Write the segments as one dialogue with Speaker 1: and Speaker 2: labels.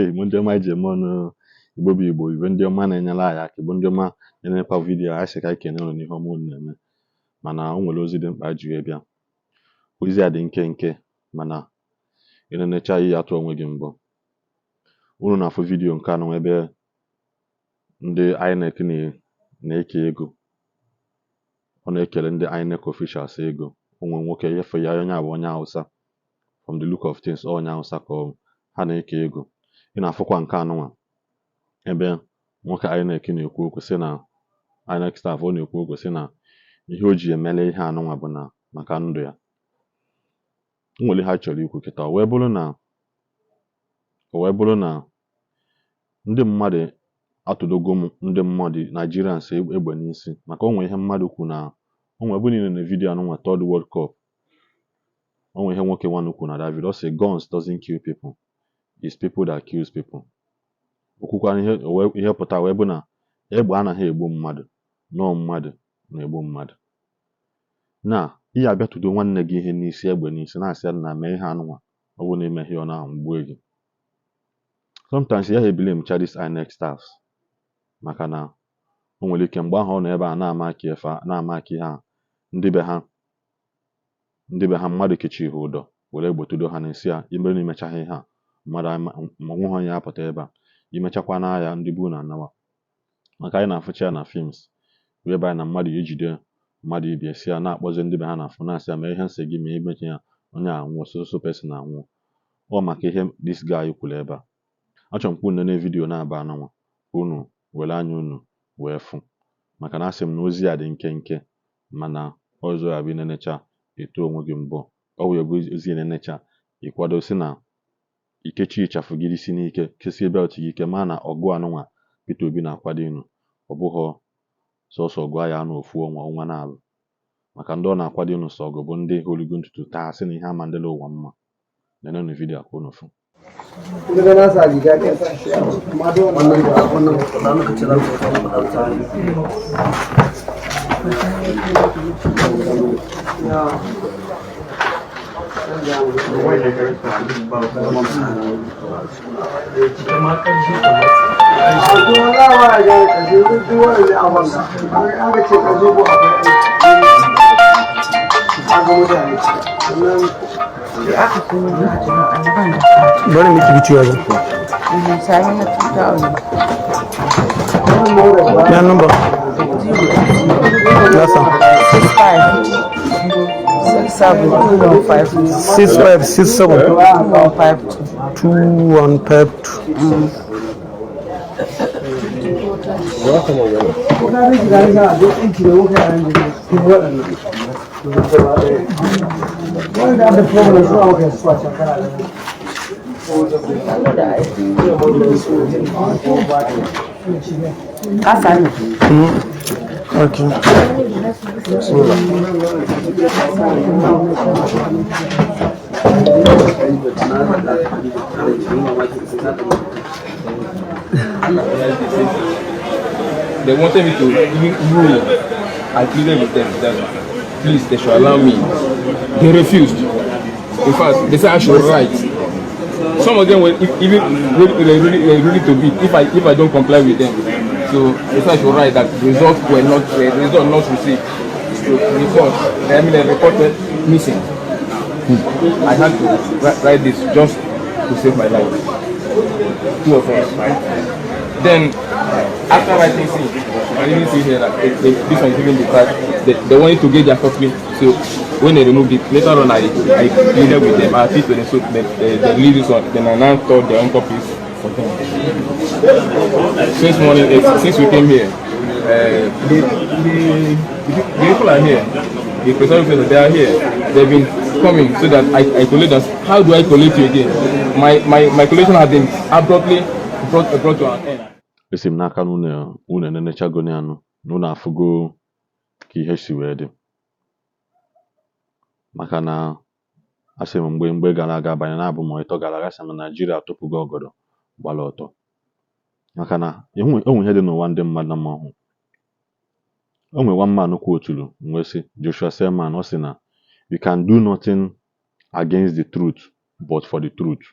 Speaker 1: Igbo ndị ọma ji eme ọnụ, Igbo bụ Igbo, Igbo ndị ọma na-enyere anyị aka, Igbo ndị ọma na-enekwa vidiyo anyị, sị ka anyị kene unu n'ihe ọma unu na-eme. Mana o nwere ozi dị mkpa anyị ji wee bịa. Ozi a dị nkenke, mana ị na-enecha ihe atụ onwe gị mbọ. Unu na-afụ vidiyo nke anọ ebe ndị INEC na-eke ego. Ọ na-ekele ndị INEC officials ego. O nwere nwoke efe ya, onye a bụ onye Hausa. From the look of things, ọ onye Hausa ka ọ ha na-eke ego. Ị na-afụkwa nke anụnwa ebe nwoke INEC na-ekwu okwu sị na INEC staff, ọ na-ekwu okwu sị na ihe o ji emele ihe anụnwa bụ na maka ndụ ya. O nwere ihe a chọrọ ikwu kịta, o wee bụrụ na ndị mmadụ atụdogo m, ndị mmadụ Nigerians egbe n'isi, maka o nwere ihe mmadụ kwu na o nwere ebe niile na vidiyo anụnwa Third World Cup. O nwere ihe nwoke nwanne kwu na that video. Ọ sị, "Guns doesn't kill people, it's people that kills people." Okwukwana ihe ihe pụta wee bụ na egbe anaghị egbu mmadụ, nọọ mmadụ na-egbu mmadụ. Na ihe abịa tụdo nwanne gị ihe n'isi, egbe n'isi, na-asị ya na mee ihe anụnwa, ọ bụrụ na imeghe, ọ na gbuo gị. Sometimes ya blame cha this INEC staffs, maka na o nwere ike mgbe ahụ ọ nọ ebe a na-ama aka efe na-ama aka ihe a, ndị be ha mmadụ kechiri ha ụdọ were egbe tụdo ha n'isi ya, imere na imechaghị ihe a, mmadụ ma onweghị onye apụta ebe a imechakwa n'agha ndị bụ na anawa. Maka anyị na-afụcha ya na films wee ebe na mmadụ ejide mmadụ ibie si ya, na-akpọzi ndị be ha na phone, na-asị ya mee ihe nsị gị, ma imecha ya, onye a anwụọ, so so person anwụọ. Ọ maka ihe this guy kwuru ebe a, achọrọ m ka unu nene vidiyo na-aba anụnwa, ka unu were anya unu wee fụ, maka na asị m na ozi a dị nkenke, mana ọzọ ya bụ inenecha eto onwe gị mbọ. Ọ wụ ebe ozi enenecha ịkwado si na ikechi ịchafụ gị isi n'ike, kesie belt gị ike, maa na ọgụ anụnwa Peter Obi na-akwado ịnụ, ọ bụghọ sọsọ ọgụ agha anụ ofu ọnwa, ọnwa na-alụ, maka ndị ọ na-akwado ịnụ sọ ọgụ bụ ndị holigo ntutu taa sị na ihe ama ndịla ụwa mma. Nenenụ vidiyo a ka unu fụ.
Speaker 2: Daga na sa riga ɗaya sa shi, amma da
Speaker 3: wannan wannan faɗa maka ce za ku faɗa faɗa.
Speaker 2: Ya. A to wallahi ba ya gane ƙarshe, duk wani abun da an ce ƙarshe ko akwai aiki a ga mutane sannan.
Speaker 3: Bari miki bici wajen.
Speaker 4: Sami na 2000.
Speaker 3: Ya number? Nasa.
Speaker 4: 65 67 2152.
Speaker 3: 6567.
Speaker 4: 2152.
Speaker 3: 2152.
Speaker 2: Ko ka rage gane sa duk ɗinki da kuka yi duk waɗannan. Wanda da problem suna maka su a can kana ganin.
Speaker 4: Ka sami.
Speaker 3: Okay.
Speaker 5: They wanted me to even rule. I pleaded with them that please, they should allow me. They refused. In fact, they said I should write. Some of them were even ready, ready to beat if I don't comply with them. So they said I should write that results were not result not received. To report, I mean, they reported missing. I had to write this just to save my life. Two of us. Then after writing, see, I didn't see here that this one is even the card. They wanted to get their copy. So when they removed it, later on I pleaded with them. I appealed to them, so they released this one. Then I now taught their own copies for them. Since morning, since we came here, the people are here. The presiding officers, they are here. They've been coming so that I collate us. How do I collate you again? My collation has been abruptly brought to an end.
Speaker 1: Esi m n'aka na unu unu enenechago ya anụ na unu afụgo ka ihe si wee dị, maka na asị m mgbe gara aga banye na abụ ma ịtọ gara aga, sị m na Naijiria tụpụgo ọgọdọ gbara ọtọ, maka na enwe onwe ihe dị n'ụwa ndị mmadụ na mma hụ. O nwere one man kwoturu wee sị, Joshua Selman, ọ sị na you can do nothing against the truth but for the truth.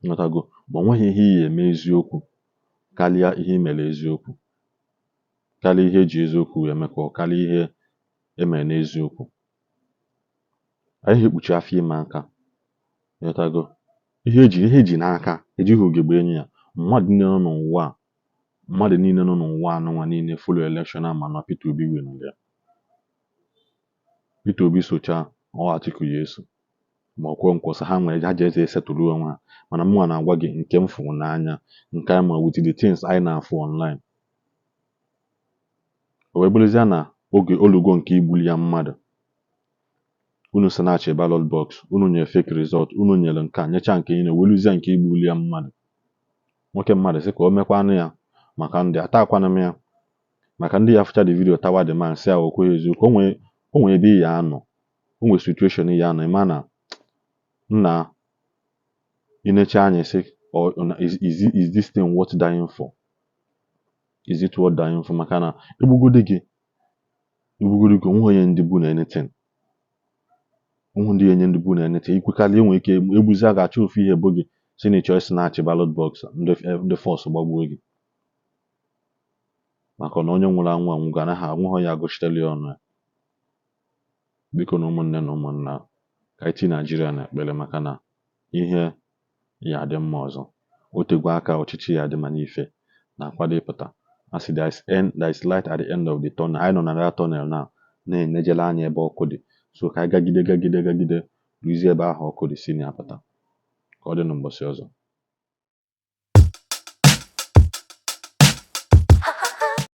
Speaker 1: Nghọtago? Ma o nweghị ihe ị ya eme eziokwu karịa ihe i mere eziokwu, karịa ihe eji eziokwu wee mekọ, karịa ihe emere n'eziokwu. Anyị ekpuchi afọ ime aka. Nghọtago? Ihe eji n'aka, ejighị ugegbe enyo ya. Mmadụ niile nọ n'ụwa a, mmadụ niile nọ n'ụwa anụnwa niile follow election a, ma na Peter Obi win ya. Peter Obi socha ọ, Atiku ya eso ma ọ kwuo nkwụsị ha nwere ha ji eze esetụrụ onwe ha. Mana mụnwa na-agwa gị nke m fụrụ n'anya, nke anyị ma with the things anyị na-afụ online, o wee bụrụzie na oge olugo nke igbuli ya mmadụ. Unu snatch ballot box, unu nyere fake result, unu nyere nke a, nyecha nke niile, weluzie nke igbuli ya mmadụ. Nwoke mmadụ sị ka o mekwanụ ya maka ndị atakwanụ m ya, maka ndị ya fụcha the video tawa the man, sị ya okwu eziokwu. O nwee ebe ị ya anọ, o nwee situation ị ya anọ, ịma na nna inecha anya sị, or is this thing worth dying for? Is it worth dying for? Maka na egbugodi gị, egbugodi gị, onweghị onye ndị bụ na anything, onwe ndị enye ndị bụ na anything ikwekarị. Enwere ike egbuzi a ga-achọ ofu ihe bụ gị si na ịchọ snatch ballot box, ndị force gbagbuo gị, maka na onye nwụrụ anwụ anwụ ga anaghị anwụghị ya agụchiteli ya ọnụ ya. Biko na ụmụnne na ụmụnna, ka anyị tii Naijiria na ekpere, maka na ihe ya adị mma ọzọ. O tegwo aka ọchịchị ya adị ma n'ife na-akwado ịpụta. A sị there is light at the end of the tunnel. Anyị nọ na that tunnel now, na-enejele anya ebe ọkụ dị. So ka anyị gagide, gagide, gagide, ruzie ebe ahụ ọkụ dị, si na ya pụta. Ka ọ dị n'ụbọchị ọzọ.